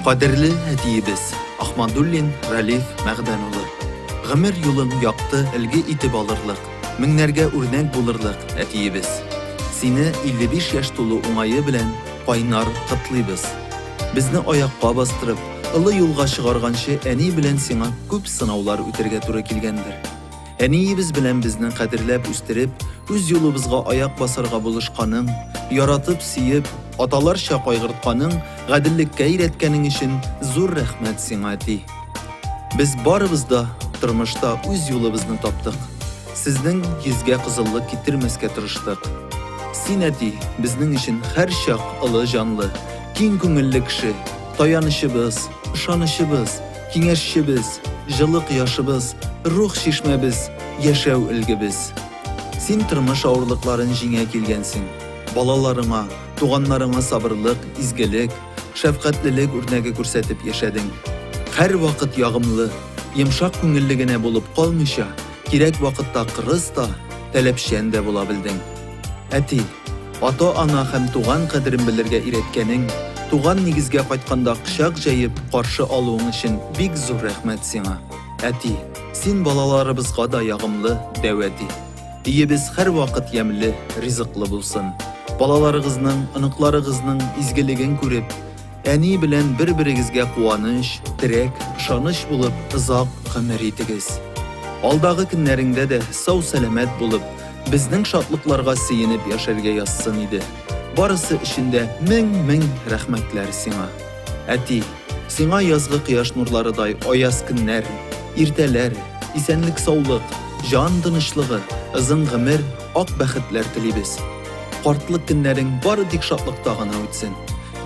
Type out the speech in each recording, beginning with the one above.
Кадерле әтиебез Ахмадуллин Ралиф Мәгъдән улы. Гомер юлың якты өлге итеп алырлык, меңнәргә үрнәк булырлык әтиебез. Сине 55 яшь тулу уңае белән кайнар котлыйбыз. Безне аякка бастырып, олы юлга чыгарганчы әни белән сиңа күп сынаулар үтәргә туры килгәндер. Әниебез белән безне кадерләп үстереп, үз юлыбызга аяк басарга булышканың, яратып, сөеп, аталарча кайгыртканың, гаделлеккә өйрәткәнең өчен зур рәхмәт сиңа, әти. Без барыбыз да тормышта үз юлыбызны таптык. Сезнең йөзгә кызыллык китермәскә тырыштык. Син, әти, безнең өчен һәрчак олы җанлы, киң күңелле кеше, таянычыбыз, ышанычыбыз, Киңәшчебез, җылы кояшыбыз, рух чишмәбез, яшәү өлгебез. Син тормыш авырлыкларын җиңә килгәнсең. Балаларыңа, туганнарыңа сабырлык, изгелек, шәфкатьлелек үрнәге күрсәтеп яшәдең. Һәрвакыт ягымлы, йомшак күңелле генә булып калмыйча, кирәк вакытта кырыс та, таләпчән дә була белдең. Әти, ата-ана һәм туган кадерен белергә өйрәткәнең, туган нигезгә кайтканда кочак җәеп каршы алуың өчен бик зур рәхмәт сиңа. Әти, син балаларыбызга да ягымлы, дәү әти. Өебез һәрвакыт ямьле, ризыклы булсын. Балаларыгызның, оныкларыгызның изгелеген күреп, Әни белән бер-берегезгә куаныч, терәк, ышаныч булып озак гомер итегез. Алдагы көннәреңдә дә сау-сәламәт булып, безнең шатлыкларга сөенеп яшәргә язсын иде. Барысы өчен дә мең-мең рәхмәтләр сиңа. Әти, сиңа язгы кояш нурларыдай аяз көннәр, иртәләр, исәнлек-саулык, җан тынычлыгы, озын гомер, ак бәхетләр телибез. Картлык көннәрең бары тик шатлыкта гына үтсен.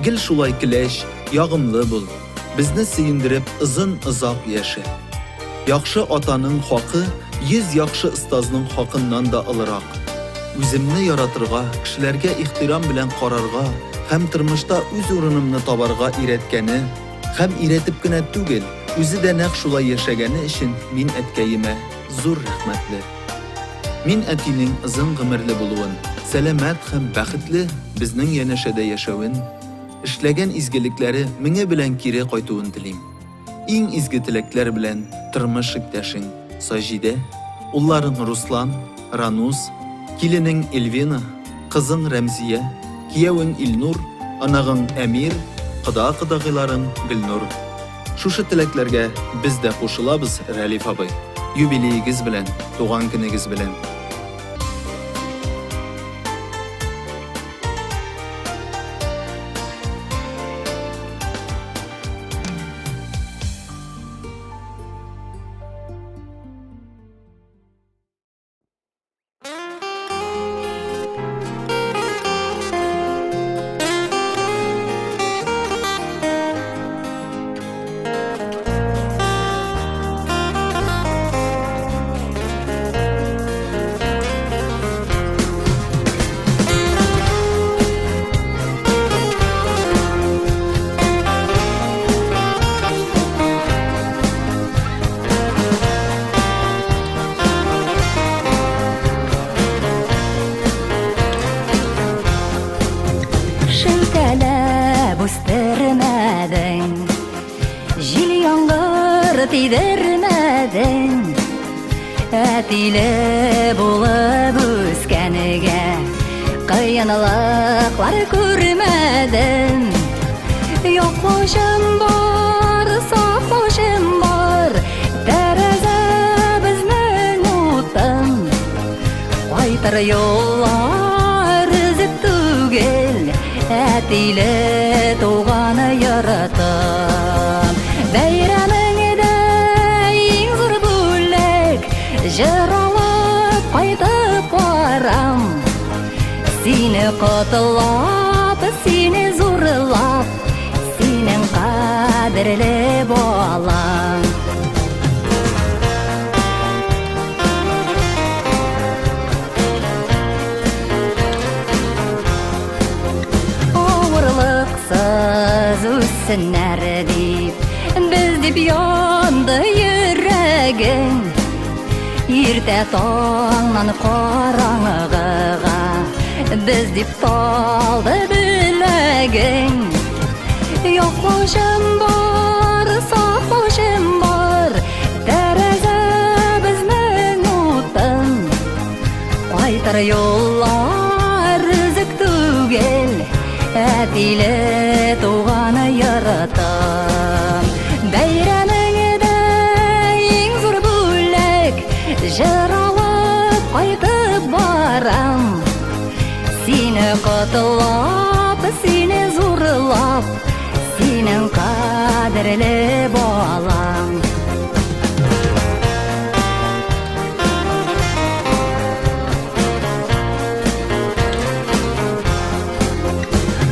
Гел шулай көләч, ягымлы бул. Безне сөендереп озын-озак яшә. Яхшы атаның хакы 100 яхшы остазның хакыннан да олырак. Үземне яратырга, кешеләргә ихтирам белән карарга һәм тормышта үз урынымны табарга өйрәткәне һәм өйрәтеп кенә түгел, үзе дә нәкъ шулай яшәгәне өчен мин әткәемә зур рәхмәтле. Мин әтинең озын гомерле булуын, сәламәт һәм бәхетле безнең янәшәдә яшәвен, эшләгән изгелекләре меңе белән кире кайтуын телим. Иң изге теләкләр белән тормыш иптәшең Саҗидә, улларың Руслан, Ранус, киленең Эльвина, кызың Рәмзия, киявең Илнур, оныгың Әмир, кода-кодагыйларың Гөлнур. Шушы теләкләргә без дә кушылабыз, Рәлиф абый. Юбилеегез белән, туган көнегез белән! Шелтәләп үстермәдең, Җил яңгыр тидермәдең. Әтиле булып үскәнгә Кыенлыклар күрмәдем. Яклаучым бар, саклаучым бар, Тәрәзә безнең утын. Кайтыр юллар өзек түгел, Әтиле туган йортым. Бәйрәмеңдә иң зур бүләк, Җыр алып кайтып барам. Сине котлап, сине зурлап, Синең кадерле балаң. Авырлыксыз үссеннәр дип, без дип янды йөрәгең. Иртә таңнан караңгыга без дип талды беләгең. Яклаучым бар. Кайтыр юллар өзек түгел, әтиле туган йортым. Бәйрәмеңдә иң зур бүләк, җыр алып кайтып барам. Сине котлап, сине зурлап, синең кадерле балаң.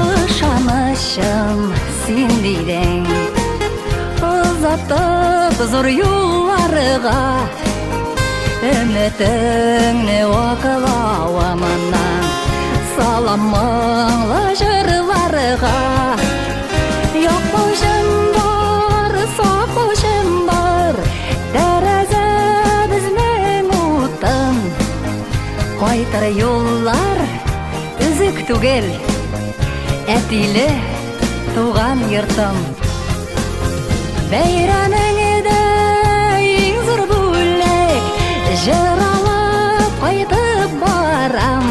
Ышанычым син дидең, озатып зур юлларга, өметеңне аклавымнан салам моңлы җырларга. Яклаучым бар, саклаучым бар, тәрәзәбезнең утын. Кайтыр юллар өзек түгел, әтиле туган йортым. Бәйрәмеңдә иң зур бүләк, җыр алып кайтып барам.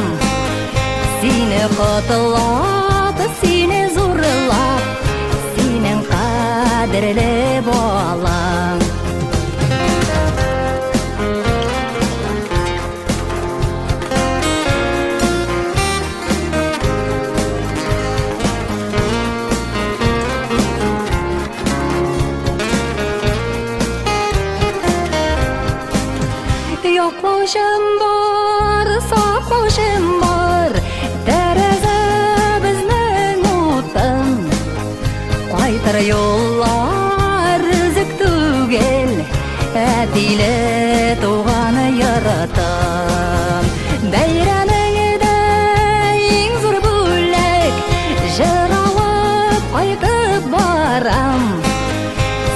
Сине котлап, сине зурлап, синең кадерле балаң. Яклаучым бар, саклаучым бар, тәрәзәбезнең утын. Кайтыр юллар өзек түгел, әтиле туган йортым. Бәйрәмеңдә иң зур бүләк, җыр алып кайтып барам.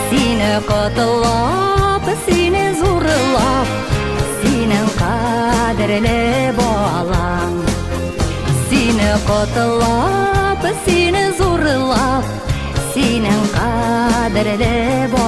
Сине котлап, сине зурлап, синең кадерле балаң. Сине котлап, сине зурлап, синең кадерле балаң.